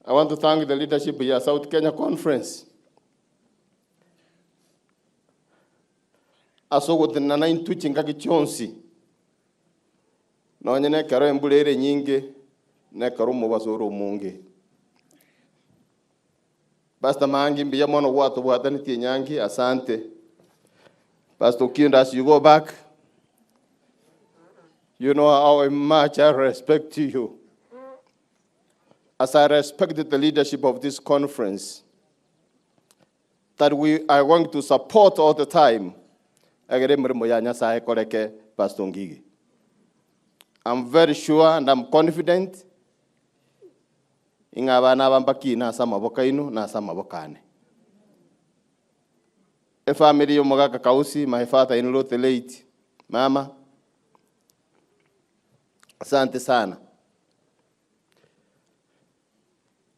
I want to thank the leadership ya South Kenya Conference ase ogotenena naintwe chingaki chionsi, nonye nekero embura ere enyinge, na ekero omobaso ore omonge. Pastor Maangi, mbuya mono gwatobwatanetie enyangi, asante. Pastor Okindo, as you go back, you know how much I respect you. As I respect the leadership of this conference, that we are going to support all the time. Egere emeremo ya Nyasaye ekoreke, Pastor Ngigi. I'm very sure and I'm confident ing'a abana aba mbakine ase amaboko aino na ase amaboko ane. Efamily ya omogaka Kausi, my father in law the late mama, asante sana.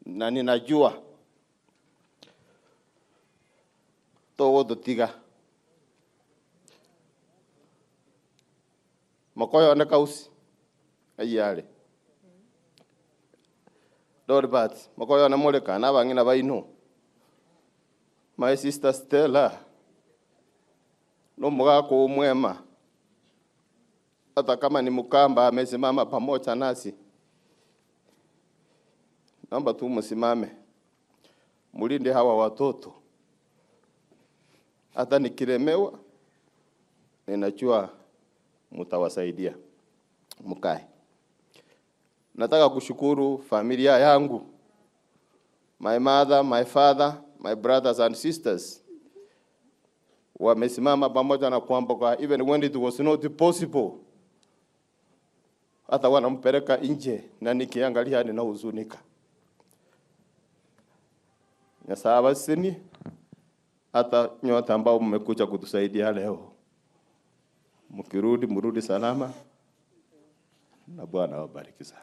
Na ninajua togototiga. Mokoyo one Kausi, ayio are. Doribert, mokoyo one more ka na abang'ina baino. My sister Stella, nomogaka omwema, hata kama ni Mkamba amesimama pamoja nasi. Naomba tu msimame, mulinde hawa watoto. Hata nikilemewa, ninajua mtawasaidia. Mkae. Nataka kushukuru familia yangu, my mother, my father, my brothers and sisters. Wamesimama pamoja na Kwamboka even when it was not possible. Hata wanampeleka nje na nikiangalia ninahuzunika. Nyasaye abasini hata nyote ambao mmekuja kutusaidia leo. Mkirudi mrudi salama na Bwana awabariki sana.